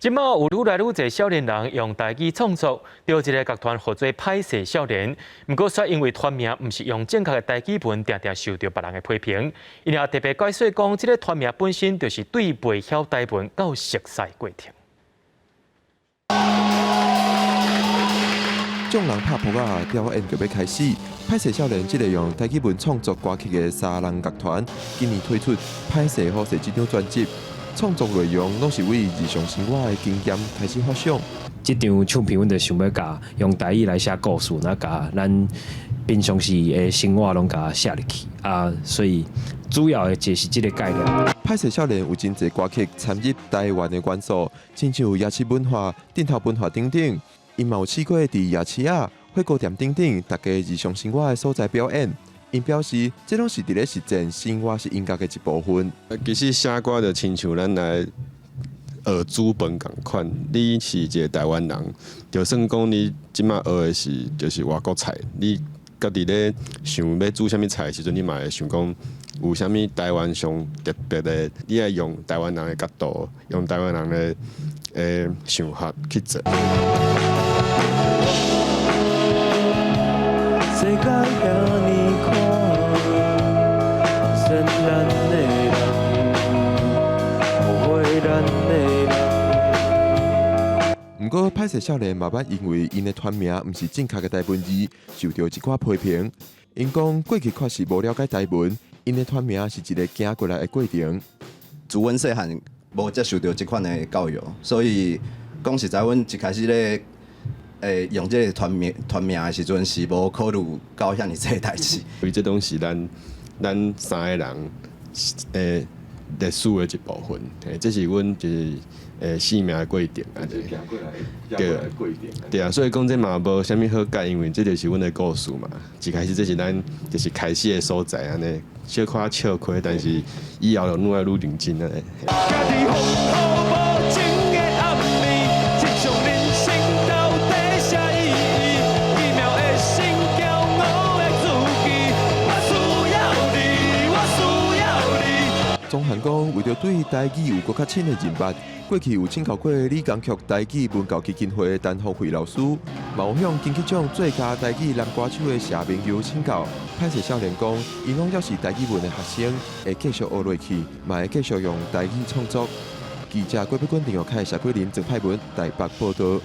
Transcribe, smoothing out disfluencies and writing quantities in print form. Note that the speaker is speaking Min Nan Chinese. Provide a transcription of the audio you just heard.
這馬有愈來愈濟少年人用台語創作，著一个樂團號做歹勢少年。毋過，卻因為團名毋是用正確的台語文，定定受著別人的批評。𪜶也特別解說講，這个團名本身就是對袂曉台文到熟似過程。眾人拍噗仔，表演就欲開始。歹勢少年這个用台語文創作歌曲的三人樂團，今年推出《歹勢好勢》這張專輯。創作內容攏是為日常生活的經驗開始發想。這張唱片，阮就想欲共用台語來寫故事，若共咱平常時的生活攏共寫入去啊，所以主要的就是這个概念。歹勢少年有真濟歌曲參入台灣的元素，親像夜市文化、陣頭文化等等。𪜶嘛有試過佇夜市仔、火鍋店等等，大家日常生活的所在表演。𪜶表示，這攏是佇咧實踐生活是音樂的一部分。其實寫歌就親像咱來學煮飯仝款，你是一个台灣人，就算講你這馬學的是就是外國菜，你家己咧想欲煮啥物菜的時陣，你嘛會想講有啥物台灣上特別的，你愛用台灣人的角度，用台灣人的想法去做。世界遐爾寬，善咱的人，誤會咱的人。毋過，歹勢少年嘛捌因為𪜶的團名毋是正確的台文字，受著一寡批評。𪜶講過去確實無了解台文，𪜶的團名是一个行過來的過程。自阮細漢無接受著這款的教育，所以講實在，阮一開始咧用這个團名的時陣，是無考慮到遐爾濟代誌。因為這攏是咱三个人歷史的一部分，這是阮就是生命的過程按呢。對，對啊，所以講這嘛無啥物好改，因為這就是阮的故事嘛。一開始這是咱就是開始的所在按呢，小可笑虧，但是以後就愈來愈認真按呢。家己風雨無情的暗暝，這場人生到底啥意義？奇妙的心驕傲的自己，我需要你，我需要你。鍾漢講，為著對台語有閣較深的認捌，過去有請教過李江卻台語文教基金會的陳福惠老師，嘛有向金曲獎最佳台語男歌手的謝明佑請教。歹勢少年講，𪜶攏猶是台語文的學生，會繼續學落去，嘛會繼續用台語創作。記者郭碧君、林玉凱、謝桂林、曾派文台北報導。